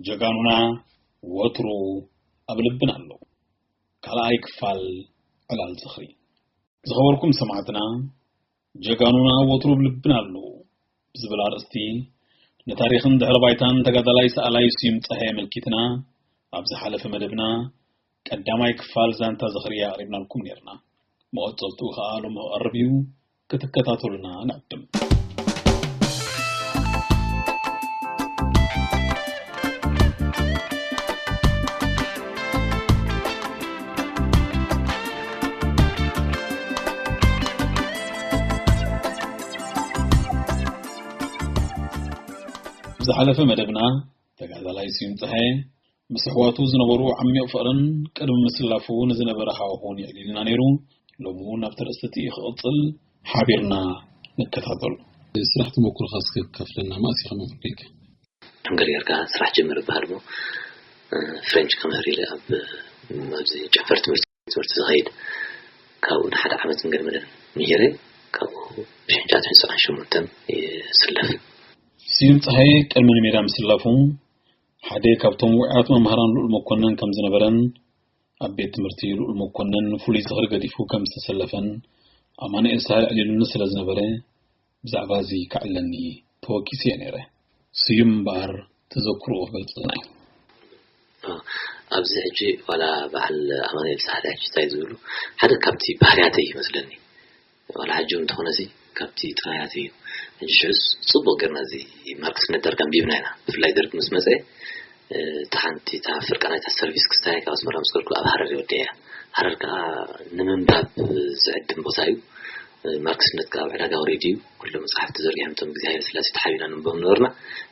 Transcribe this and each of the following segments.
ጀጋኑና ወትሩ ኣብ ልብና ኣለዉ። ካልኣይ ክፋል ዕላል ዝኽሪ። ዝኸበርኩም ሰማዕትና፣ ጀጋኑና ወትሩ ኣብ ልብና ኣለዉ ብዝብል ኣርእስቲ ንታሪኽን ድሕረ ባይታን ተጋዳላይ ሰኣላይ ስዩም ጸሃየ ኣመልኪትና ኣብ ዝሓለፈ መደብና ቀዳማይ ክፋል ዛንታ ዝኽሪ ኣቕሪብናልኩም ኔርና። መቐጸልትኡ ከኣ ሎሚ ክቐርብ እዩ። ክትከታተሉና ንዕድም። ብዝሓለፈ መደብና ተጋዳላይ ስዩም ጸሃየ ምስ ኣሕዋቱ ዝነበሩ ዓሚቕ ፍቕርን ቅድሚ ምስላፉ ንዝነበረ ሃዋሁን የዕሊልና ነይሩ። ሎሚ እውን ኣብቲ ርእስቲ ክቕጽል ሓቢርና ንከታተሉ። ስራሕ ተመኩሮኻ እስከ ከፍለና፣ መኣስ ኢኻ መምህር ኮይንካ? ሕንገር ጌርካ ስራሕ ጀምር ይበሃል እሞ፣ እ፣ ፍሬንች ከምህር ኢለ ኣብ፣ ኣብዚ ጨንፈር ትምህርቲ፣ ትምህርቲ ዝኸይድ ካብኡ ንሓደ ዓመት እንገድመለን ምሂረ፣ ካብኡ ብሽሕን ትሽዓን ሰብዓን ሸሞንተን ይስለፍ። ስዩም ጸሃየ ቅድሚ ንሜዳ ምስላፉ ሓደ ካብቶም ውዕያት መምህራን ልኡል መኮነን ከም ዝነበረን ኣብ ቤት ትምህርቲ ልኡል መኮነን ፍሉይ ዝኽሪ ገዲፉ ከም ዝተሰለፈን ኣማኑኤል ሳህል ኣዕሊሉኒ ስለ ዝነበረ ብዛዕባ እዚ ከዕለኒ ተወኪሰ እየ ነይረ። ስዩም እምበኣር ተዘክሮኡ ክገልጸልና እዩ። እ፣ ኣብዚ ሕጂ ዋላ በዓል ኣማኑኤል ሳህል ሕጂ እንታይ ዝብሉ ሓደ ካብቲ ባህርያተይ ይመስለኒ። ዋላ ሕጂ እውን እንተኾነ እዚ ካብቲ ጥራያት እዩ። ሕጂ ሽዑስ ጽቡቕ ጌርና እዚ ማርክስነት ደርግ ኣንቢብና ኢና። ብፍላይ ደርግ ምስ መጸ፣ እ፣ እታ ሓንቲ፣ እታ ፍርቂ ናይታ ሰርቪስ ክስታይ ካብ ኣስመራ ምስ ከድኩ ኣብ ሃረር እየ ወዲአ። ሃረር ከኣ ንምንባብ ዝዕድም ቦታ እዩ። እ፣ ማርክስነት ከኣ ኣብ ዕዳጋ ወሪዱ እዩ። ኩሎም መጽሓፍቲ ዘርጊሖም እቶም ግዜ ሃይለ ስላሴ ተሓቢና ንንበቦም ነበርና።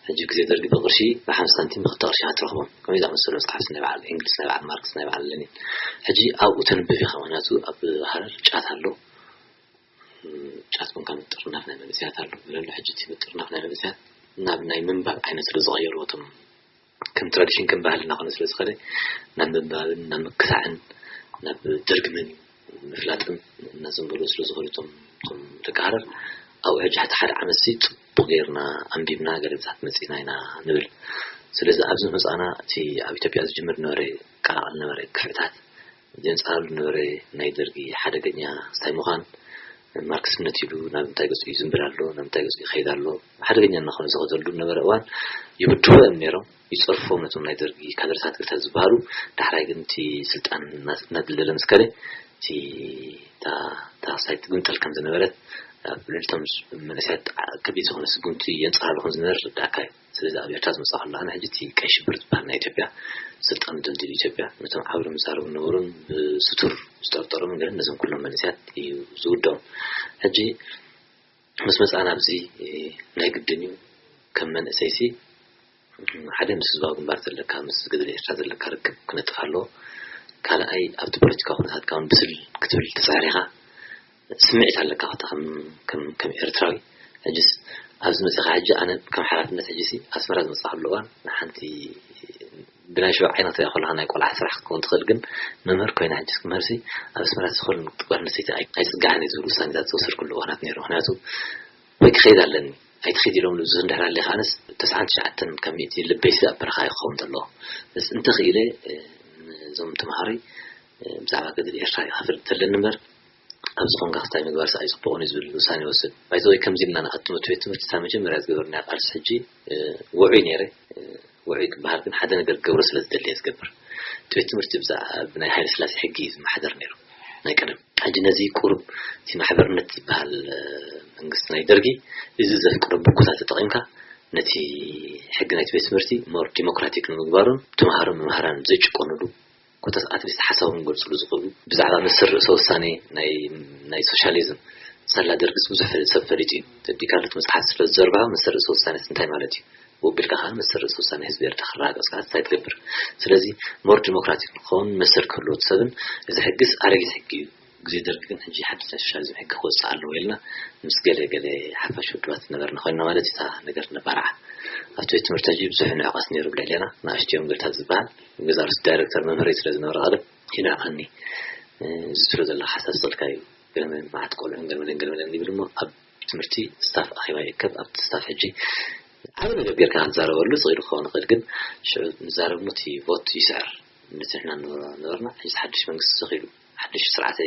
ሕጂ ግዜ ደርጊ ብቕርሺ ብሓምሳ ሳንቲም ብኽልተ ቅርሺ ኢኻ ትረኽቦም። ከምኡ ዝኣመሰሉ መጽሓፍቲ ናይ በዓል ኤንግልስ፣ ናይ በዓል ማርክስ፣ ናይ በዓል ለኒን። ሕጂ ኣብኡ ተንብብ ኢኻ፣ ምኽንያቱ ኣብ ሃረር ጫት ኣሎ። ጫት ኮንካ ምጥርናፍ ናይ መንእሰያት ኣሎ። ለሎ ሕጂ እቲ ምጥርናፍ ናይ መንእሰያት ናብ ናይ ምንባብ ዓይነት ስለ ዝቐየርዎ፣ እቶም ከም ትራዲሽን ከም ባህልና ኮነ ስለ ዝኸደ፣ ናብ ምንባብን ናብ ምክታዕን ናብ ድርግምን ምፍላጥን እናዘንበሉ ስለ ዝኾኑ እቶም፣ እቶም ደቂ ሃረር ኣብኡ ሕጂ ሕቲ ሓደ ዓመት ሲ ጽቡቕ ጌርና ኣንቢብና ገለብታት መጺና ኢና ንብል። ስለዚ ኣብዚ መጻና እቲ ኣብ ኢትዮጵያ ዝጅምር ነበረ ቀላቐል ነበረ ክፍዕታት ዘንጻሉ ነበረ ናይ ደርጊ ሓደገኛ ስታይ ምዃን፣ ማርክስነት ኢሉ ናብ እንታይ ገጹ ይዝንብል ኣሎ፣ ናብ እንታይ ገጹ ይኸይድ ኣሎ፣ ሓደገኛ እናኾነ ዝኸደሉ ነበረ እዋን ይብድሆ እዮም ነይሮም፣ ይጸርፎም ነቶም ናይ ደርጊ ካድረታት ገለታት ዝበሃሉ። ዳሕራይ ግን እቲ ስልጣን እናስ-፣ እናደልደለ ምስ ከደ፣ እቲ፣ እታ፣ እታ ስታይ ትግንጠል ከም ዝነበረት፣ ኣብ ልዕሊ እቶም መንእሰያት ከቢድ ዝኾነ ስጉምቲ የንጸላሉ ከም ዝነበረ ይርድኣካ እዩ። ስለዚ ኣብ ኤርትራ ዝመጽእ ከሎ ኣነ ሕጂ እቲ ቀይ ሽብር ዝበሃል ናይ ኢትዮጵያ ስልጣን ደልዲሉ ኢትዮጵያ ነቶም ዓብሮም ዝዛረቡ ዝነበሩን ብስቱር ዝጠርጠሮምን ገለን ነዞም ኩሎም መንእሰያት እዩ ዝውዶም። ሕጂ ምስ መጻና ኣብዚ ናይ ግድን እዩ ከም መንእሰይሲ ሓደ ምስ ህዝባዊ ግንባር ዘለካ ምስ ገድሊ ኤርትራ ዘለካ ርክብ ክነጥፍ ኣለዎ። ካልኣይ ኣብቲ ፖለቲካዊ ኩነታት ካውን ብስል ክትብል ትጽዕር ኢኻ። ስምዒት ኣለካ፣ ከታ ከም፣ ከም፣ ከም ኤርትራዊ። ሕጅስ ኣብዚ መጺኻ፣ ሕጂ ኣነ ከም ሓላፍነት፣ ሕጂሲ ኣስመራ ዝመጻእኩሉ እዋን ንሓንቲ ብናይ ሽዑ ዓይነታ እያ ከለኻ ናይ ቆልዓ ስራሕ ክትከውን ትኽእል፣ ግን መምህር ኮይና ሕጂስ ክምህርሲ ኣብ ኣስመራ ዝኽእል ጓል ኣንስተይቲ ኣይ-፣ ኣይጽጋዕን እዩ ዝብል ውሳኔታት ዝወሰድኩሉ እዋናት ነይሩ። ምኽንያቱ ወይ ክኸይድ ኣለኒ፣ ኣይትኸይድ ኢሎም ዝንድሕር ኣለኻ፣ ኣነስ ተስዓን ትሽዓተን ካብ ሚእቲ ልበይሲ ኣብ በረኻ ይኸውን ዘሎ። እስ እንተኽኢለ፣ እ፣ እዞም ተምሃሮይ፣ እ፣ ብዛዕባ ገድሊ ኤርትራ ይኸፍል እንተለኒ እምበር፣ ኣብ ዝኾንካ ክስታይ ምግባር ሰኣይ ጽቡቕ እዩ ዝብል ውሳኔ ይወስድ። ባይዘወይ ከምዚ ኢልና ንኣቱ ትምህርቲ ቤት ትምህርቲ እታ መጀመርያ ዝገበርናያ ቃልሲ ሕጂ፣ እ፣ ውዑይ ነይረ። እ፣ ውዑይ ክበሃል ግን ሓደ ነገር ክገብሮ ስለ ዝደሊ እየ ዝገብር። እቲ ቤት ትምህርቲ ብዛ-፣ ብናይ ሃይለ ስላሴ ሕጊ እዩ ዝመሓደር ነይሩ ናይ ቀደም። ሕጂ ነዚ ቁሩብ እቲ ማሕበርነት ዝበሃል፣ እ፣ መንግስቲ ናይ ደርጊ እዚ ዘፍቅዶ ብኩታ ተጠቒምካ ነቲ ሕጊ ናይቲ ቤት ትምህርቲ ሞር ዲሞክራቲክ ንምግባሩን ተምሃሮ መምህራን ዘይጭቆኑሉ ኮታስ ኣትሊስት ሓሳቦም ክገልጽሉ ዝኽእሉ ብዛዕባ መሰል ርእሰ ውሳኔ ናይ፣ ናይ ሶሻሊዝም ሳላ ደርግስ ብዙሕ ሰብ ፈሊጡ እዩ። ተዲካሉት መጽሓፍ ስለ ዝዘርግሖ መሰል ርእሰ ውሳኔስ እንታይ ማለት እዩ? ወቢልካ ከኣ መሰል ርእሰ ውሳኔ ህዝቢ ኤርትራ ክረጋገጽ ከኣ እንታይ ትገብር? ስለዚ ሞር ዲሞክራቲክ ንክኸውን መሰል ክህልዎ እቲ ሰብን እዚ ሕግስ ኣረጊት ሕጊ እዩ። ግዜ ደርጊ ግን ሕጂ ሓድሽ ናይ ሶሻሊዝም ሕጊ ክወጽእ ኣለዎ ኢልና ምስ ገለ ገለ ሓፋሽ ውድባት ዝነበርና ኮይንና ማለት እዩ እታ ነገር ነባርዓ። ኣብቲ ቤት ትምህርቲ ሕጂ ብዙሕ ንዕቐት ነይሩ ኣብ ልዕሌና። ንኣሽቱ እዮም ገለታት ዝበሃል። ገዛ ርእሲ ዳይሬክተር መምህረይ ስለ ዝነበረ ቀደም ይንዕቐኒ። እዚ ትብሎ ዘለኻ ሓሳብ ትኽክልካ እዩ። ገለ መዓት ቆልዑን ገለ መለን ገለ መለን ይብል እሞ ኣብ ትምህርቲ ስታፍ ኣኼባ ይእከብ። ኣብቲ ስታፍ ሕጂ ዓብ ነገር ጌርካ ክትዛረበሉ ስቕ ኢሉ ክኸውን ይኽእል፣ ግን ሽዑ ንዛረብ ሞ እቲ ቮት ይስዕር። ነቲ ንሕና ንነበርና ሕጂ ሓድሽ መንግስቲ ተኺሉ ሓድሽ ስርዓተ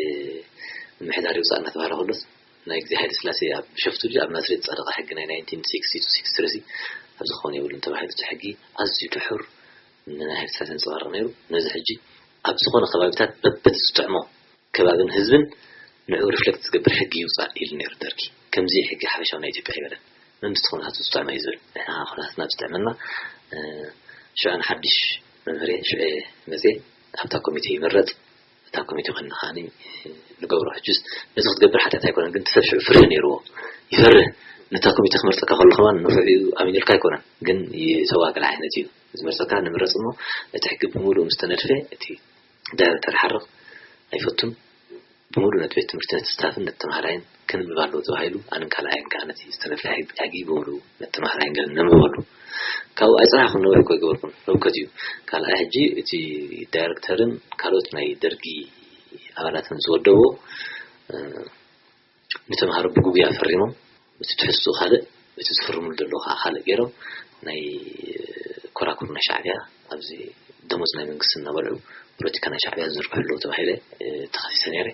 ምምሕዳር ይውፃእ እናተባህለ ከሎስ፣ ናይ ግዜ ሃይለ ስላሴ ኣብ ቢሸፍቱ ድዩ ኣብ ናዝሬት ዝፀደቐ ሕጊ ናይ ናይንቲን ሲክስቲ ቱ ሲክስቲ ትሪ ሲ ኣብዚ ክኸውን የብሉን ተባሂሉ፣ እቲ ሕጊ ኣዝዩ ድሑር ንናይ ሃይለ ስላሴ ዘንፀባርቕ ነይሩ። ነዚ ሕጂ ኣብ ዝኾነ ከባቢታት በበቲ ዝጥዕሞ ከባብን ህዝብን ንዕኡ ሪፍሌክት ዝገብር ሕጊ ይውፃእ ኢሉ ነይሩ ደርጊ። ከምዚ ሕጊ ሓፈሻዊ ናይ ኢትዮጵያ ኣይበለን። መንግስቲ ኩነታቱ ዝጥዕሞ እዩ ዝብል። ንሕና ኩነታትና ዝጥዕመና ሽዑ ሓድሽ መምህር ሽዑ መፅየ ኣብታ ኮሚቴ ይምረፅ። እታ ኮሚቴ ኮይና ከዓኒ ንገብሮ ሕጅስ ነዚ ክትገብር ሓጢኣት ኣይኮነን፣ ግን እቲ ሰብ ሽዑ ፍርሂ ነይርዎ። ይፈርህ። ነታ ኮሚቴ ክመርፀካ ከሎ ከማን ንፍዑ ኣሚኑልካ ኣይኮነን፣ ግን ይተዋግል ዓይነት እዩ ዝመርፀካ። ንምረፅ እሞ እቲ ሕጊ ብምሉእ ምስ ተነድፈ እቲ ዳይሬክተር ሓርቕ ኣይፈቱን። ብምሉእ ነቲ ቤት ትምህርቲ ነቲ ስታፍን ነቲ ተምሃራይን ክንብብ ኣለዎ ተባሂሉ ኣንን ካልኣይን ከዓ ነቲ ዝተነድፈ ሕጊ ብምሉእ ነቲ ተምሃራይን ገለ ነንብበሉ። ካብኡ ኣይፀናሕኩን፣ ነዊሕ እኮ ኣይገበርኩን። ህውከት እዩ። ካልኣይ ሕጂ እቲ ዳይሬክተርን ካልኦት ናይ ደርጊ ኣባላትን ዝወደቦ ንተምሃሮ ብጉጉይ ኣፈሪሞም፣ እቲ ትሕዝትኡ ካልእ እቲ ዝፍርምሉ ዘለዉ ከዓ ካልእ ገይሮም ናይ ኮራኩር ናይ ሻዕቢያ ኣብዚ ደሞዝ ናይ መንግስቲ እናበልዑ ፖለቲካ ናይ ሻዕቢያ ዝዝርግሑ ኣለዉ ተባሂለ ተኸሲሰ ነይረ።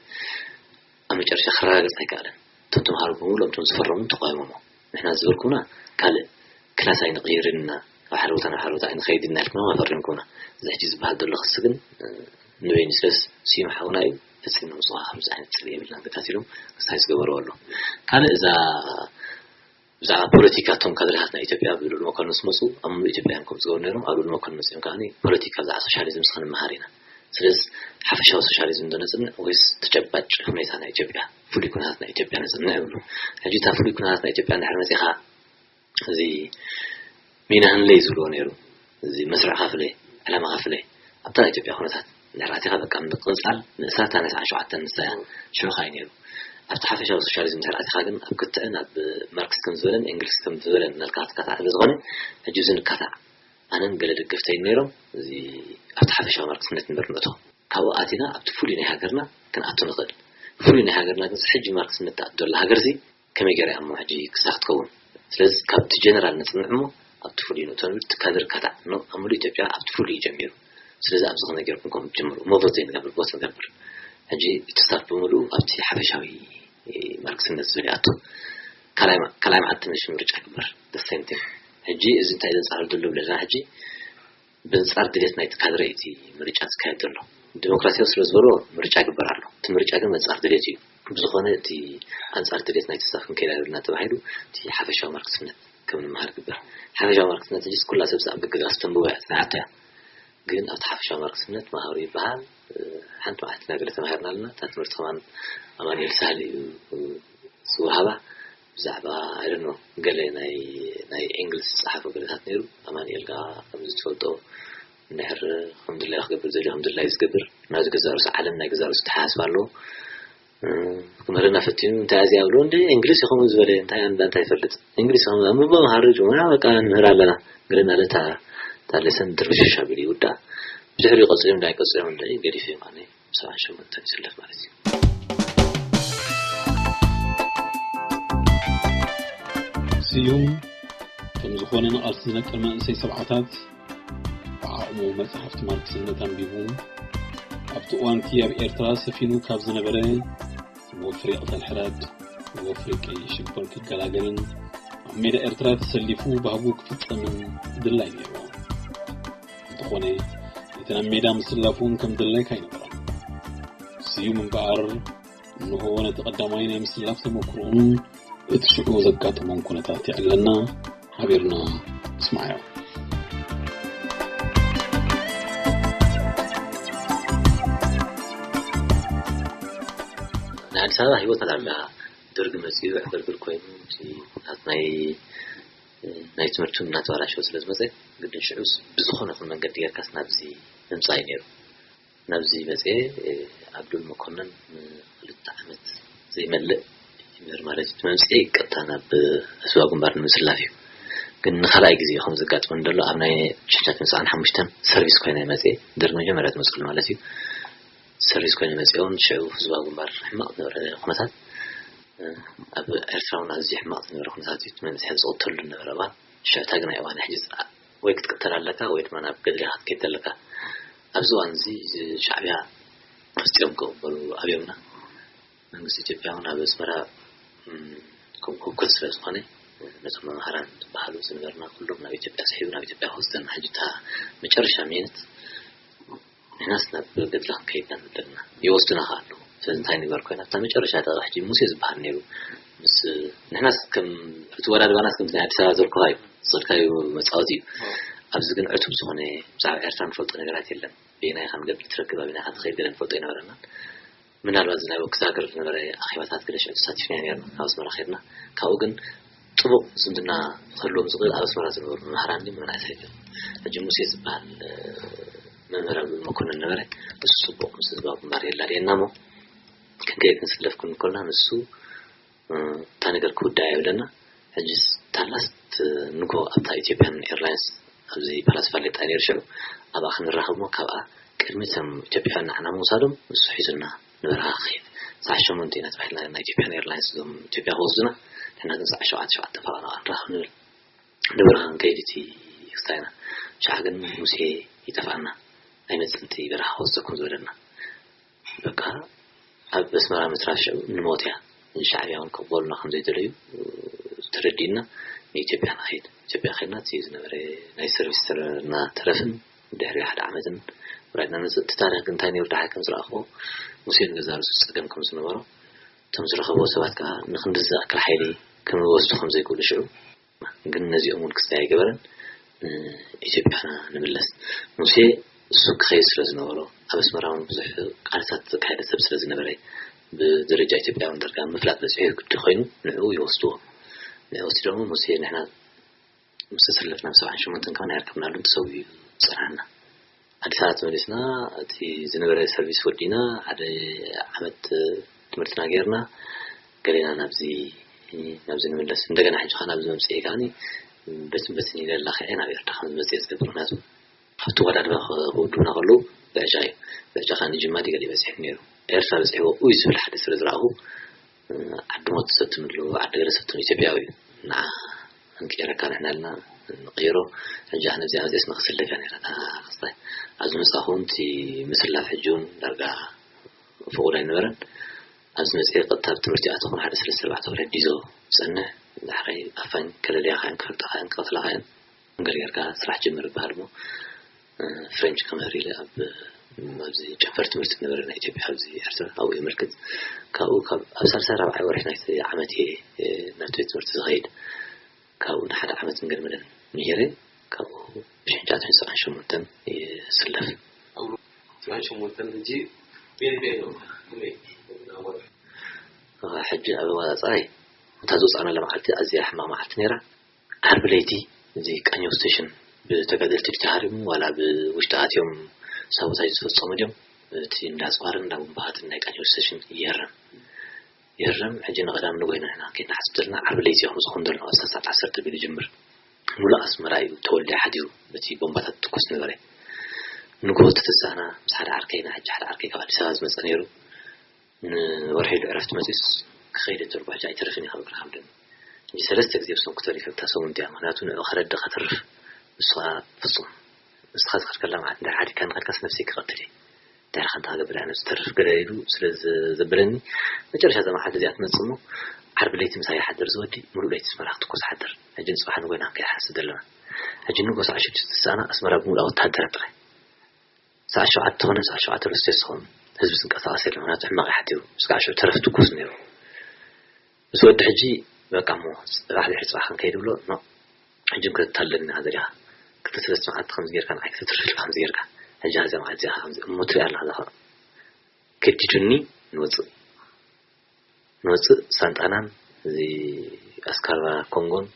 ኣብ መጨረሻ ክረጋገፅ ኣይከኣለን። እቶም ተምሃሮ ብምሉኦም እቶም ዝፈረሙ ተቃዊሞሞ። ንሕና ዝበልኩና ካልእ ክላስ ኣይንቕይርን ኢና፣ ካብ ሓደ ቦታ ናብ ሓደ ቦታ ኣይንኸይድ ኢና ኢልኩም ኣፈሪምኩምና። እዚ ሕጂ ዝበሃል ዘሎ ክሲ ግን ንበይኑ ስለስ ስዩም ሓውና እዩ ፈፂምና ምፅዋ ከምዚ ዓይነት ፅልኢ የብልና ተታሲሎም ክሳይ ዝገበርዎ ኣሎ። ካልእ እዛ ብዛዕባ ፖለቲካ እቶም ካድሬታት ናይ ኢትዮጵያ ኣብ ልኡል መኮንን ምስ መፁ ኣብ ሙሉእ ኢትዮጵያ እዮም ከም ዝገበሩ ነይሮም። ኣብ ልኡል መኮንን መፅኦም ከዓ ፖለቲካ ብዛዕባ ሶሻሊዝም ስኽንመሃር ኢና። ስለዚ ሓፈሻዊ ሶሻሊዝም ዶ ነፅንዕ ወይስ ተጨባጭ ሁኔታ ናይ ኢትዮጵያ ፍሉይ ኩነታት ናይ ኢትዮጵያ ነፅንዕ ይብሉ። ሕጂ እታ ፍሉይ ኩነታት ናይ ኢትዮጵያ እንድሕር መፂኻ እዚ ሚናህንለይ ዝብልዎ ነይሩ። እዚ መስርዕ ካፍለ፣ ዕላማ ካፍለ ኣብታ ኢትዮጵያ ኩነታት እንድሕር ኣቲኻ በቃ ምቅንፃል ንእሳ እታ ናይ ሰዓት ሸውዓተ ንሳ እያ ሽዑ ካይ ነይሩ። ኣብቲ ሓፈሻዊ ሶሻሊዝም እንድሕር ኣቲኻ ግን ኣብ ክትዕን ኣብ ማርክስ ከም ዝበለን ኤንግልስ ከም ዝበለን እናልካ ክትካታዕ ስለ ዝኾነ ሕጂ እዚ ንካታዕ ኣነን ገለ ደገፍተይን ነይሮም። እዚ ኣብቲ ሓፈሻዊ ማርክስነት ንበር ንእቶ ካብኡ ኣቲና ኣብቲ ፍሉይ ናይ ሃገርና ክንኣቱ ንኽእል። ፍሉይ ናይ ሃገርና ግን ሕጂ ማርክስነት ትኣቱ ዘላ ሃገር እዚ ከመይ ገይራ እሞ ሕጂ ክሳ ክትከውን? ስለዚ ካብቲ ጀነራል ነፅንዕ እሞ ኣብቲ ፍሉይ ንእቶ ንብል። እቲ ካድር ካታዕ ኖ ኣብ ሙሉእ ኢትዮጵያ ኣብቲ ፍሉይ እዩ ጀሚሩ። ስለዚ ኣብዚ ከመይ ገይርኩም ከም ትጅምሩ እሞ ቮት ዘይንገብር ቮት ንገብር። ሕጂ እቲ ስታፍ ብምሉኡ ኣብቲ ሓፈሻዊ ማርክስነት ዝብል ይኣቱ። ካልኣይ መ- ካልኣይ መዓልቲ ምሽ ምርጫ ግበር ደስተንቲም። ሕጂ እዚ እንታይ ዘንፃር ድሉ ብለና ሕጂ ብንፃር ድሌት ናይቲ ካድረ እቲ ምርጫ ዝካየድ ዘሎ። ዲሞክራሲያዊ ስለ ዝበሎ ምርጫ ግበር ኣሎ። እቲ ምርጫ ግን መንፃር ድሌት እዩ። ብዝኾነ እቲ ኣንፃር ድሌት ናይቲ ስታፍ ክንከይድ ኣይብልና ተባሂሉ እቲ ሓፈሻዊ ማርክስነት ከም ንምሃር ግበር። ሓፈሻዊ ማርክስነት ሕጂ ኩላ ሰብ ኣብ ገዛ ስተንብቦ እያ ትናዓታ እያ። ግን ኣብቲ ሓፈሻዊ ማርክስነት መሃሩ ይበሃል። ሓንቲ መዓልቲ ናገለ ተማሂርና ኣለና። እታ ትምህርቲ ከማን ኣማኑኤል ሳህል እዩ ዝወሃባ። ብዛዕባ ኣይደኖ ገለ ናይ ናይ ኤንግልስ ዝፀሓፎ ገለታት ነይሩ። ኣማኑኤል ከዓ ከምዚ ትፈልጦ እንድሕር ከም ድላዩ ክገብር ዘድልዮ ከም ድላዩ ዝገብር፣ ናዚ ገዛ ርእሱ ዓለም ናይ ገዛ ርእሱ ተሓሳስባ ኣለዎ። ክምህረና ፈቲኑ እንታይ ኣዚኣ ብሎ እንደ እንግሊዝ ይኸውን ዝበለ እንታይ ኣንዳ እንታይ ይፈልጥ እንግሊዝ ይኸውን ምባ መሃሪ ጅሙና በቃ ንምህር ኣለና። ግርና ለታ ታለሰን ድርብሽሽ ኣቢሉ ይውዳ። ብድሕሪ ቀፂሎም እንዳይ ቀፂሎም እንደ ገዲፍ ማለት እዩ። ሰብዓ ሸሞንተ ይስለፍ ማለት እዩ። ስዩም ከም ዝኾነ ንቓልሲ ዝነቅል መንእሰይ ሰብዓታት ብዓቕሙ መጽሓፍቲ ማርክስነት ኣንቢቡ ኣብቲ እዋንቲ ኣብ ኤርትራ ሰፊኑ ካብ ዝነበረ ወፍሪ ቅተል ሕረድ ወፍሪ ቀይ ሽብር ክገላገልን ኣብ ሜዳ ኤርትራ ተሰሊፉ ባህጉ ክፍጸምን ድላይ ነይርዎ። እንተኾነ እቲ ናብ ሜዳ ምስላፉ እውን ከም ድላይካ ኣይነበረን። ስዩም እምበኣር እንሆ ነቲ ቀዳማይ ናይ ምስላፍ ተመክሮኡን እቲ ሽዑ ዘጋጠሞን ኩነታት የዕለና። ሓቢርና ንስማዓዮ። ናይ ኣዲስ ኣበባ ህይወት ኣላ ደርጊ መፅኡ ዕግርግር ኮይኑ እቲ ኩነታት ናይ ናይ ትምህርቱ እናተባላሸወ ስለ ዝመፀ ግድን ሽዑ ብዝኾነ ይኹን መንገዲ ጌርካስ ናብዚ ምምፃእ እዩ ነይሩ። ናብዚ መፅኤ ኣብዱል መኮነን ንክልተ ዓመት ዘይመልእ ይምህር ማለት እዩ። እቲ መምፅኤ ቀጥታ ናብ ህዝባዊ ግንባር ንምስላፍ እዩ። ግን ንካልኣይ ግዜ ከም ዘጋጥመን ዘሎ ኣብ ናይ ሽሕን ትሽዓን ሓሙሽተን ሰርቪስ ኮይነ መፅኤ ደርግ መጀመርያ ትመፅሉ ማለት እዩ። ሰርቪስ ኮይነ መፅኤ እውን ሽዑ ህዝባዊ ግንባር ሕማቕ ዝነበረ ኩነታት ኣብ ኤርትራ እውን ኣዝዩ ሕማቕ ዝነበረ ኩነታት እዩ። እቲ መንእሰያት ዝቕተሉ ዝነበረ እዋን ሽዕታ ግን ኣይዋን ሕጂ ወይ ክትቅተል ኣለካ ወይ ድማ ናብ ገድሊ ክትከይድ ኣለካ። ኣብዚ እዋን እዚ ሻዕብያ ክስጥዮም ክቕበሉ ኣብዮምና። መንግስቲ ኢትዮጵያ እውን ኣብ ኣስመራ ከም ክውክል ስለ ዝኾነ ነቶም መምሃራን ዝበሃሉ ዝነበርና ኩሎም ናብ ኢትዮጵያ ስሒቡ ናብ ኢትዮጵያ ክወስደና ሕጂ እታ መጨረሻ ሚኒት ንሕናስ ናብ ገድሊ ክንከይድ ኢና ዘለና። ይወስዱና ከ ኣለዉ። ስለዚ እንታይ ንግበር ኮይና ኣብታ መጨረሻ ደቂ ሕጂ ሙሴ ዝበሃል ነይሩ። ምስ ንሕናስ ከም እቲ ወዳድባናስ ከምዚ ናይ ኣዲስ ኣበባ ዘልኩኻ እዩ። ዝኸድካዮ መጻወቲ እዩ። ኣብዚ ግን ዕቱብ ዝኾነ ብዛዕባ ኤርትራ ንፈልጦ ነገራት የለን። በየናይ ከም ገድሊ ትረክብ ኣበይና ከም ትኸይድ ገለ ንፈልጦ ኣይነበረናን። ምናልባት እዚ ናይ ወክስ ሃገር ዝነበረ ኣኼባታት ገለ ሽዑ ተሳቲፍና ነርና ኣብ ኣስመራ ከድና። ካብኡ ግን ጥቡቕ ዝምድና ክህልዎም ዝኽእል ኣብ ኣስመራ ዝነበሩ መምህራን ድዩ መናእሰይ ድዮም። ሕጂ ሙሴ ዝበሃል መምህር ኣብ መኮንን ነበረ። እሱ ጽቡቕ ምስ ህዝባዊ ግንባር የላልየና እሞ ክንከይድ ክንስለፍ ክንከልና ንሱ እታ ነገር ክውዳእ የብለና። ሕጂ ታላስት ንጎ ኣብታ ኢትዮጵያን ኤርላይንስ ኣብዚ ፓላስ ፋሌጣ ነይሩ ሽዑ ኣብኣ ክንራኸብ እሞ ካብኣ ቅድሚ እቶም ኢትዮጵያውያን ንዓና ምውሳዶም ንሱ ሒዙና ንበረኻ ክኸይድ ሰዓት ሸሞንተ ኢና ተባሂልና ናይ ኢትዮጵያን ኤርላይንስ እዞም ኢትዮጵያ ክወስዱና ንሕና ግን ሰዓት ሸውዓተ ሸውዓተ ፈቐና ክንራኸብ ንብል ንበረኻ ክንከይድ እቲ ክስታይና ሸዓ ግን ሙሴ ይጠፍኣና ኣይመፅን እቲ በረኻ ክወስደኩም ዝበለና በቃ ኣብ ኣስመራ ምትራፍ ሽዑ ንሞት እያ። ንሻዕብያ እውን ክቕበሉና ከም ዘይደለዩ ተረዲእና ንኢትዮጵያ ንኸይድ። ኢትዮጵያ ከድና እቲ ዝነበረ ናይ ሰርቪስ ተረና ተረፍን ድሕሪ ሓደ ዓመትን ወራድና ንፅእ። እቲ ታሪኽ ግን እንታይ ነይሩ ደሓር ከም ዝረኣኽዎ ሙሴ ንገዛ ርእሱ ፀገም ከም ዝነበሮ እቶም ዝረኸብዎ ሰባት ከዓ ንክንድዚ ዝኣክል ሓይሊ ክምወስዱ ከም ዘይክእሉ ሽዑ ግን ነዚኦም እውን ክስታይ ኣይገበረን ኢትዮጵያና ንምለስ ሙሴ እሱ ክኸይድ ስለ ዝነበሮ ኣብ ኣስመራ እውን ብዙሕ ቃልሳት ዘካየደ ሰብ ስለ ዝነበረ ብደረጃ ኢትዮጵያውን ደርጋ ምፍላጥ በፂሑ ግዲ ኮይኑ ንዕኡ ይወስድዎ ንዕ ወሲዶሞ ሙሴ ንሕና ምስ ተሰለፍና ብሰብዓን ሸሞንተን ከማን ኣይርከብናሉን ተሰዊኡ ፀናሕና ኣዲስ ኣበባ ተመሊስና እቲ ዝነበረ ሰርቪስ ወዲና ሓደ ዓመት ትምህርትና ጌርና ገሌና ናብዚ ናብዚ ንምለስ እንደገና ሕጂ ከዓ ናብዚ መምፅኢ ከዓ በትን በትን ኢለ ኣላኽዐ ናብ ኤርትራ ከም ዝመፅእ ዝገብር ምክንያቱ ኣብቲ ወዳድባ ክውድቡና ከለዉ ብዕጫ እዩ ብዕጫ ከዓ ንጅማ ዲገሊ በፂሑ ነይሩ ኤርትራ በፂሕዎ ኡይ ዝብል ሓደ ስለ ዝረኣኹ ዓዲ ሞት ዝሰትም ኣለዉ ዓዲ ገለ ሰትም ኢትዮጵያዊ እዩ ንዓ እንቀይረካ ንሕና ኣለና ንቀይሮ ሕጂ ኣነ እዚኣ መፅስ ንክስለፍ እያ ነራ ክስታይ ኣብዚ መፃኹ እውን እቲ ምስላፍ ሕጂ እውን ዳርጋ ፍቑድ ኣይነበረን ኣብዚ መፅአ ቀጥታ ትምህርቲ ኣተኹን ሓደ ሰለስተ ኣርባዕተ ወርሒ ዲዞ ዝፀንሕ ዳሕራይ ኣፋኝ ከለልያ ካያን ክፈልጣ ካያን ክቐትላ ካያን ገርገርካ ስራሕ ጀምር ይበሃል እሞ ፍሬንች ክምህር ኢለ ኣብ ኣብዚ ጨንፈር ትምህርቲ ዝነበረ ናይ ኢትዮጵያ ኣብዚ ኤርትራ ኣብኡ የመልክት ካብኡ ኣብ ሳልሳይ ራብዓይ ወርሒ ናይቲ ዓመት እየ ናብቲ ቤት ትምህርቲ ዝኸይድ ካብኡ ንሓደ ዓመት ንገድመለን ምሂረ ካብኡ ብሽሕጫት ዕስራን ሸሞንተን ይስለፍ ዕስራን ሸሞንተን ሕጂ ቤት ቤት ነው ከመይ ሕጂ ኣብ ኣወፃፀኣይ እታ ዝወፃእናላ መዓልቲ ኣዝያ ሕማቕ መዓልቲ ነይራ ዓርቢ ለይቲ እዚ ቃኘው ስቴሽን ብተጋደልቲ ድዩ ተሃሪሙ ዋላ ብውሽጢ ኣትዮም ሳቦታጅ ዝፈፀሙ ድዮም እቲ እንዳ ኣፅዋርን እንዳ ቡምባታትን ናይ ቃኘው ስቴሽን ይህረም ይህረም ሕጂ ንቐዳም ንጎይና ኢና ከይንሓስብ ዘለና ዓርቢ ለይቲ እዮም ዝኾን ዘሎ ኣስታት ሰዓት ዓሰርተ ቢሉ ጅምር ሙሉእ ኣስመራ እዩ ተወልዲ ሓዲሩ በቲ ቦምባታት ትኩስ ነበረ ንጎ ተተሳና ምስ ሓደ ዓርከይና ሕጂ ሓደ ዓርከይ ካብ ኣዲስ ኣበባ ዝመፀ ነይሩ ንወርሒ ኢሉ ዕረፍቲ መፂኡስ ክኸይድ እንተልኩ ሕጂ ኣይተርፍን እዩ ካብ እግሪ ሃብደኒ ሕጂ ሰለስተ ግዜ ብሰንኩ ተሪፈ ብታ ሰሙን እቲኣ ምክንያቱ ንዑ ከረድእ ከተርፍ ንሱ ከዓ ፍፁም ንስኻ ዝኸድከላ መዓት እንድሕር ሓዲግካ ንኸድካስ ነብሰይ ክቐትል እየ እንታይ ኢልካ እንታይ ክገብር እያ ነብሲ ተርፍ ገለ ኢሉ ስለ ዘበለኒ መጨረሻ እዛ መዓልቲ እዚኣ ትመፅእ እሞ ዓርቢ ለይቲ ምሳይ ይሓድር ዝወዲ ሙሉእ ለይቲ ኣስመራ ክትኮስ ሓድር ሕጂ ንፅባሕ ንጎይና ከይሓስብ ዘለና ሕጂ ንጎ ሰዓት ሽዱሽተ ዝሰኣና ኣስመራ ብምሉኣ ወታሃደራት ጥራይ ሰዓት ሸውዓተ ተኾነ ሰዓት ሸውዓተ ርስትዮ ዝኸውን ህዝቢ ዝንቀሳቐስ የለ ምክንያቱ ሕማቕ ይሓቲሩ እስካዕ ሽዑ ተረፍ ትኩስ ነይሩ ምስ ወዲ ሕጂ በቃ እሞ ፅባሕ ድሕሪ ፅባሕ ክንከይድ ብሎ ኖ ሕጂ ክትታለል ኢና ዘሪኻ ክልተ ሰለስተ መዓልቲ ከምዚ ጌርካ ንዓይ ክትትርፍልካ ከምዚ ጌርካ ሕጂ ሃዚኣ መዓልቲ እዚኣ ከምዚ እሞ ትሪኣ ኣለኻ እዛ ከዲዱኒ ንወፅእ ንወፅእ ሳንጣናን እዚ ኣስካርባ ኮንጎን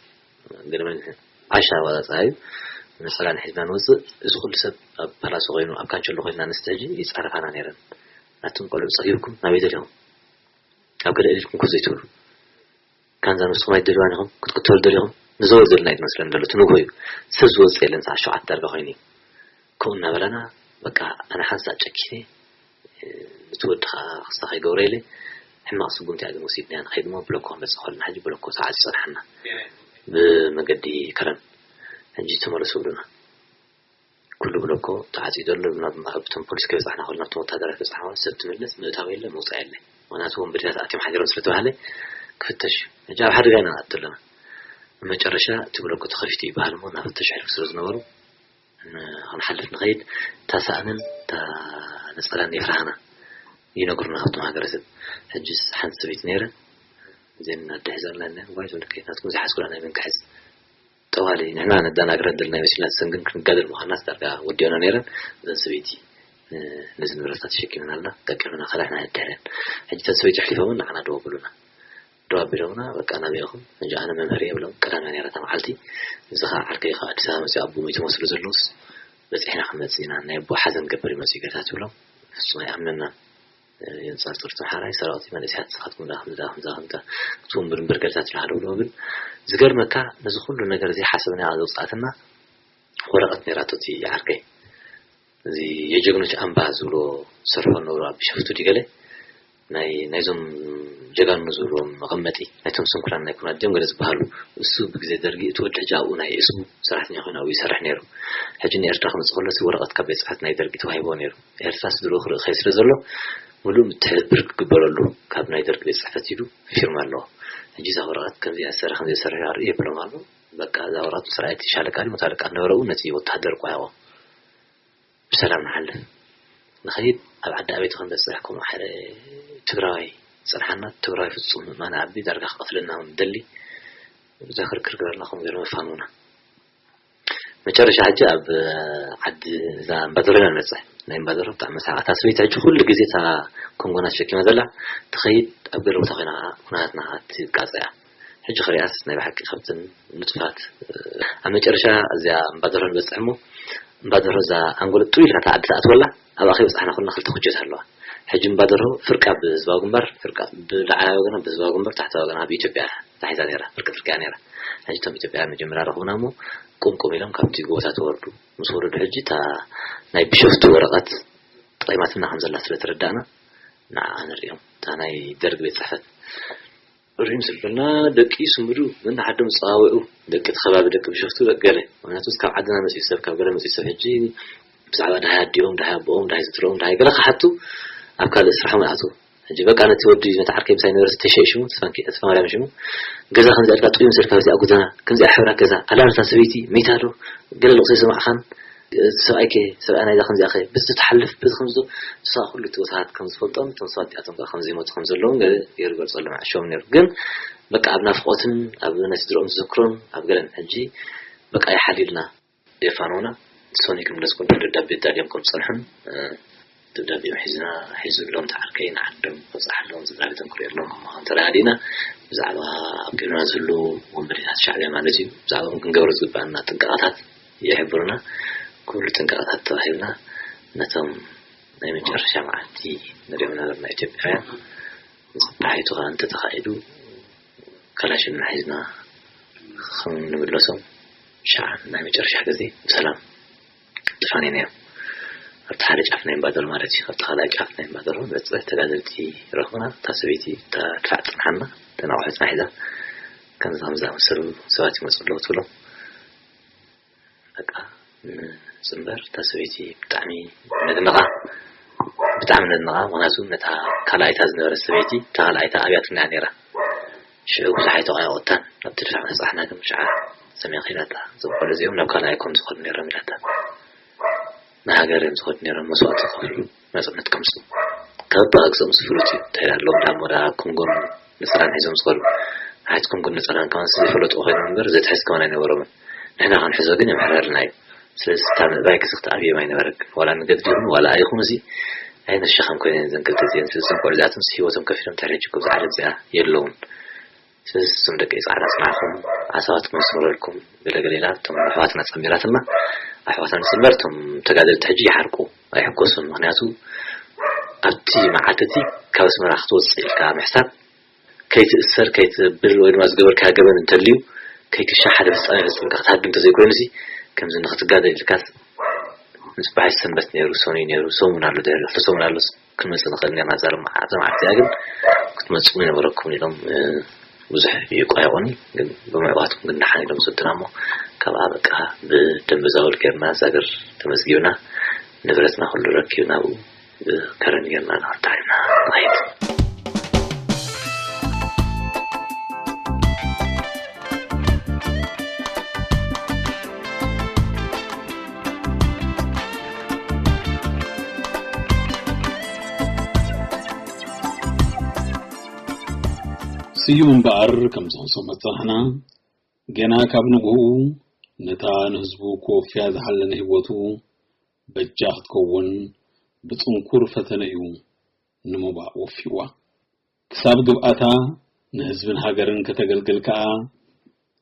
ገለመን ዓሻ ዋላ ፀሃዩ ነፀላን ሒዝና ንወፅእ እዚ ኩሉ ሰብ ኣብ ፓላሶ ኮይኑ ኣብ ካንቸሎ ኮይንና ንስተ ሕጂ ይፃረፋና ነይረን ኣቱም ቆልዑ ፀጊብኩም ናበይ ደሊኹም ኣብ ገለ ኢድኩም ኮ ዘይትብሉ ካንዛ ንስኹም ኣይትደልዋን ኢኹም ክትቅተሉ ደሊኹም ንዘወር ዘለና እዩ ዝመስለኒ ዘሎ እቲ ንግሆ እዩ ሰብ ዝወፅእ የለን ሰዓት ሸውዓተ ዳርጋ ኮይኑ እዩ ከምኡ እናበላና በቃ ኣነ ሓንሳእ ጨኪነ እቲ ወዲ ከዓ ክስታ ከይገብሮ ኢለ ሕማቕ ስጉምቲ እያ ግን ወሲድናያ ንኸይድ እሞ ብለኮ ክንበፅእ ከለና ሕጂ ብለኮ ተዓፅዩ ፀንሓና ብመገዲ ከረን ሕጂ ተመለሱ ብሉና። ኩሉ ብሎኮ ተዓፂ ዘሎ ናብ ኣብቶም ፖሊስ ከይበፃሕና ከሎ ናብቶም ወታደራት ከይበፃሕና ከሎ ሰብ ትምለስ ምእታው የለ ምውፃእ የለ። ምክንያቱ ወንበዴታት ኣትዮም ሓዲሮም ስለተባሃለ ክፍተሽ እዩ። ሕጂ ኣብ ሓደጋ ኢና ንኣቱ ኣለና። መጨረሻ እቲ ብሎኮ ተኸፊቱ ይበሃል እሞ እናፈተሹ ሕልፍ ስለ ዝነበሩ ን- ክንሓልፍ ንኸይድ እታ ሳእንን እታ ነፀላን የፍርሃና ይነግሩና ካብቶም ሃገረሰብ። ሕጅስ ሓንቲ ሰበይቲ ነይረ እዚን ኣደ ሒዘላ እኒኣ ዋይ ትብል ከይድ ናትኩም ዘይሓዝኩላ ናይ መን ክሕዝ ጠዋሊ ንሕና ነዳናግረን ዘለና ይመስልና ሰንግን ክንጋደል ምዃንና ዳርጋ ወዲኦና ነይረን እዘን ሰበይቲ ነዚ ንብረታት ተሸኪመናልና ጠቂምና ከላሕና ድሕረን ሕጂ ተን ሰበይቲ ኣሕሊፎምን ንዓና ደወ ብሉና ደው ኣቢሎምና በቃ ናበይ ኢኹም ሕጂ ኣነ መምህር እየ ብሎም ቀዳምያ ነይራ እታ መዓልቲ እዚ ከዓ ዓርከይ ከዓ ኣዲስ ኣበባ መፅኡ ኣቦ ሞይቶም ስለ ዘለውስ በፂሕና ክንመፅእ ኢና ናይ ኣቦ ሓዘን ገበር ይመፅኡ ገታት ይብሎም ፍፁም ኣይኣምነና የንፀርፅር እቶም ሓራይ ሰራዊት መንእሰያት ንስኻትኩም ዳ ከምዛ ከምዛ ከምዛ ክትወንብር እምበር ገርታት ይልሃለውሎ ግን ዝገርመካ ነዚ ኩሉ ነገር ዘይሓሰብና ዘውፅኣትና ወረቐት ነይራቶ እቲ ዓርከይ እዚ የጀግኖች ኣምባ ዝብሎ ዝሰርሖ ነበሩ ኣብ ቢሸፍቱ ድዩ ገለ ናይ ናይዞም ጀጋኑ ዝብልዎም መቐመጢ ናይቶም ስንኩላን ናይ ኩናት ድዮም ገለ ዝበሃሉ እሱ ብግዜ ደርጊ እቲ ወዲ ሕጂ ኣብኡ ናይ እስቡ ሰራሕተኛ ኮይኑ ኣብኡ ይሰርሕ ነይሩ ሕጂ ንኤርትራ ክመፅእ ከሎ እቲ ወረቐት ካብ ቤት ፅሕፈት ናይ ደርጊ ተዋሂቦ ነይሩ ኤርትራ ስድሮ ክርኢ ከይ ስለ ዘሎ ሙሉእ ምትሕብብር ክግበረሉ ካብ ናይ ደርጊ ቤት ፅሕፈት ኢሉ ፊርማ ኣለዎ ሕጂ እዛ ወረቐት ከምዚኣ ዝሰርሕ ከምዚኣ ዝሰርሕ ኣርኢ የብሎም ኣሎ በቃ እዛ ወረቐት ምስ ረኣየ እቲ ሻለቃ ድዩ መቶ ኣለቃ ዝነበረ እውን ነቲ ወታሃደር እኳ ይኹን ብሰላም ንሓልፍ ንኸይድ ኣብ ዓዲ ኣበይቲ ክንበፅሕ ከምኡ ሓደ ትግራዋይ ዝፀንሓና ትግራዋይ ፍፁም ምእማን ዓቢ ዳርጋ ክቐትለና እውን ደሊ እዛ ክርክር ገበርና ከምኡ ገይሮም ኣፋንውና መጨረሻ ሕጂ ኣብ ዓዲ እዛ እምባደሮ ኢና ንበፅሕ ናይ እምባደሮ ብጣዕሚ መሳቂ እታ ሰበይቲ ሕጂ ኩሉ ግዜ እታ ኮንጎና ተሸኪማ ዘላ ትኸይድ ኣብ ገለ ቦታ ኮይና ከዓ ኩነታትና ትቃፀያ ሕጂ ክሪኣስ ናይ ብሓቂ ካብተን ንጡፋት ኣብ መጨረሻ እዚኣ እምባደሮ ንበፅሕ እሞ እምባደሮ እዛ ኣንጎሎ ጥው ኢልካ እታ ዓዲ ትኣትወላ ኣብኣ ከይበፃሕና ከለና ክልተ ኩጀት ኣለዋ ሕጂ እምባደሮ ፍርቃ ብህዝባዊ ግንባር ፍርቃ ብላዕላዊ ወገና ብህዝባዊ ግንባር ታሕታዊ ወገና ብኢትዮጵያ ተታሒዛ ነይራ ፍርቂ ፍርቂ እያ ነይራ ሕጂ እቶም ኢትዮጵያ መጀመርያ ረኽቡና እሞ ቁምቁም ኢሎም ካብቲ ጎቦታት ወርዱ ምስ ወረዱ ሕጂ እታ ናይ ቢሾፍቱ ወረቐት ጠቒማትና ከም ዘላ ስለ ተረዳእና ንዓኣ ንሪኦም እታ ናይ ደርግ ቤት ፅሕፈት ርሂም ስልበና ደቂ ስምዱ ነንሓዶም ዝፀዋወዑ ደቂ እቲ ከባቢ ደቂ ቢሾፍቱ ደቂ ገለ ምክንያቱ ካብ ዓድና መፅኡ ሰብ ካብ ገለ መፅኡ ሰብ ሕጂ ብዛዕባ ድሃይ ኣዲኦም ድሃይ ኣቦኦም ድሃይ ዝትረኦም ድሃይ ገለ ክሓቱ ኣብ ካልእ ስራሖም ይኣትዉ ሕጂ በቃ ነቲ ወዲ ነቲ ዓርከይ ምሳይ ነበረ ተሸይሽሙ ተስፋ ማርያም ሽሙ ገዛ ከምዚ ኣልካ ጥዩ ምስልካ በዚኣ ጎደና ከምዚኣ ሕብራ ገዛ ኣላልታ ሰበይቲ መይታ ዶ ገለ ልቕሶ ይሰማዕኻን ሰብኣይከ ሰብኣይ ናይዛ ከምዚኣ ኸ ብዚ ትሓልፍ ብዚ ከምዚ ንስኻ ኩሉ እቲ ቦታታት ከም ዝፈልጦም እቶም ሰባት እዚኣቶም ከዓ ከም ዘይመፁ ከም ዘለዎም ገለ ገይሩ ገልፀሎም ኣዕሸዎም ነይሩ ግን በቃ ኣብ ናፍቆትን ኣብ ናይ ስድርኦም ተዘክሮን ኣብ ገለን ሕጂ በቃ ይሓልዩልና የፋነውና ሶኒ ክንብለስ ከሎ ደብዳቤ ኣዳልዮም ከም ዝፀንሑን ደብዳቤኦም ሒዝና ሒዙ ሎም ተዓርከይ ንዓዶም ክብፅሓሎም ስድራ ቤቶም ክርእየሎም ከምዃን ተረዳዲእና ብዛዕባ ኣብ ቅድሚና ዝህሉ ወንበዴታት ሻዕብያ ማለት እዩ ብዛዕባኦም ክንገብሮ ዝግባኣና ጥንቃቐታት ይሕብሩና ኩሉ ጥንቃቐታት ተባሂልና ነቶም ናይ መጨረሻ መዓልቲ ንሪኦም ነበርና ኢትዮጵያውያን ንፅባሒቱ ከዓ እንተተኻኢዱ ካላሽንና ሒዝና ከም ንምለሶም ሸዓ ናይ መጨረሻ ግዜ ብሰላም ተፋኒናዮም ኣብቲ ሓደ ጫፍ ናይ እምባደር ማለት እዩ ኣብቲ ካልኣይ ጫፍ ናይ እምባደር በፅሕ ተጋደልቲ ረኽብና እታ ሰበይቲ እታ ድፋዕ ፅንሓና ተናቑሑ ፅናሒዛ ከምዚ ከም ዝኣመሰሉ ሰባት ይመፁ ኣለዉ ትብሎም በቃ ንፅምበር እታ ሰበይቲ ብጣዕሚ ነድንቓ ብጣዕሚ ነድንቓ ምክንያቱ ነታ ካልኣይታ ዝነበረት ሰበይቲ እታ ካልኣይታ ኣብያትና እያ ነይራ ሽዑ ብዙሕ ኣይተቋየቆታን ኣብቲ ድፋዕ ምሕፃሕና ግን ሽዓ ሰሚያ ከይዳታ እዞም ቆልዑ እዚኦም ናብ ካልኣይ ኮም ዝኸዱ ነይሮም ኢላታ ንሃገር እዮም ዝኸዱ ነይሮም መስዋእቲ ዝኸፍሉ ናፅነት ከምፅኡ ካብ ኣባግሶም ዝፍሉጥ እዩ እንታይ ዳሎም ዳሞ ዳ ኮንጎን ንፅራን ሒዞም ዝኸዱ ሓይትኩም ግን ንፅራን ከማን ዘይፈለጡ ኮይኖም እምበር ዘትሕዝ ከማን ኣይነበሮምን ንሕና ክንሕዞ ግን የምሕረልና እዩ ስለዚ እታ ምእባይ ክስክቲ ኣብዮም ኣይነበረን ዋላ ንገድሊ ይኹን ዋላ ኣይኹን እዚ ኣይነሸኸም ኮይነን ዘን ክልተ እዚአን ስለዚ እቶም ቆልዑ እዚኣቶም ህይወቶም ከፊሎም ተረጅኩም ዝዓለም እዚኣ የለውን ስለዚ እዞም ደቂ ፃዕዳ ፅናዕኹም ዓሳባትኩም የስምረልኩም ገለገለ ኢላ እቶም ኣሕዋትና ፀንቢራትና ኣሕዋትና ንፅንበር እቶም ተጋደልቲ ሕጂ ይሓርቁ ኣይሕጎሱን ምክንያቱ ኣብቲ መዓልቲ እቲ ካብ ኣስመራ ክትወፅእ ኢልካ ምሕሳብ ከይትእሰር ከይትብል ወይ ድማ ዝገበርካዮ ገበን እንተልዩ ከይትሻ ሓደ ፍፃሜ ፈፂምካ ክትሃድም እንተዘይኮይኑሲ ከምዚ ንክትጋደል ኢልካስ ንፅባሒት ሰንበት ነይሩ ሰኑይ ነይሩ ሰሙን ኣሎ ድሕሪ ድሕሪ ሰሙን ኣሎ ክንመፅእ ንኽእል ነርና እዛ ሎማዓቲ እዚኣ ግን ክትመፅኡ ይነበረኩም ኢሎም ብዙሕ ይቋየቑኒ ግን ብምዕባትኩም ግን ደሓን ኢሎም ዝወድና እሞ ካብኣ በቃ ብደንበ ዛውል ጌርና፣ እዛ ሃገር ተመዝጊብና፣ ንብረትና ኩሉ ረኪብና፣ ኣብኡ ብከረን ጌርና ንወዳእና ንኸይድ። ስዩም እምበኣር፣ ከም ዝኸሶ መጽናሕና፣ ገና ካብ ንግሆኡ ነታ ንህዝቡ ክወፍያ ዝሓለነ ህይወቱ በጃ ክትከውን ብጽንኩር ፈተነ እዩ ንሞባእ ወፊዋ። ክሳብ ግብኣታ ንህዝብን ሃገርን ከተገልግል ከኣ፣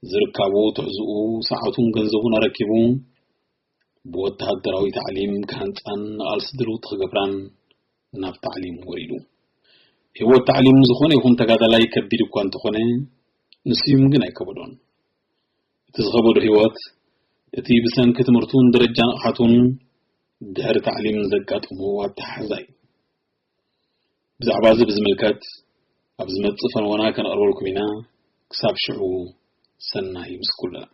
ዝርካቡ ትሕዝኡ፣ ሰዓቱን ገንዘቡን ኣረኪቡ፣ ብወተሃደራዊ ታዕሊም ክሃንጻን ንቓልሲ ድልውቲ ክገብራን ናብ ታዕሊም ወሪዱ። ህይወት ታዕሊም ዝኾነ ይኹን ተጋዳላይ ከቢድ እኳ እንተኾነ፣ ንስዩም ግን ኣይከበዶን። እቲ ዝኸበዶ ህይወት፣ እቲ ብሰንኪ ትምህርቱን ደረጃ ንቕሓቱን ድሕሪ ታዕሊም ዘጋጠሞ ኣተሓሕዛ እዩ። ብዛዕባ እዚ ብዝምልከት ኣብ ዝመጽእ ፈነወና ከነቕርበልኩም ኢና። ክሳብ ሽዑ፣ ሰናይ ምስ ኩልና።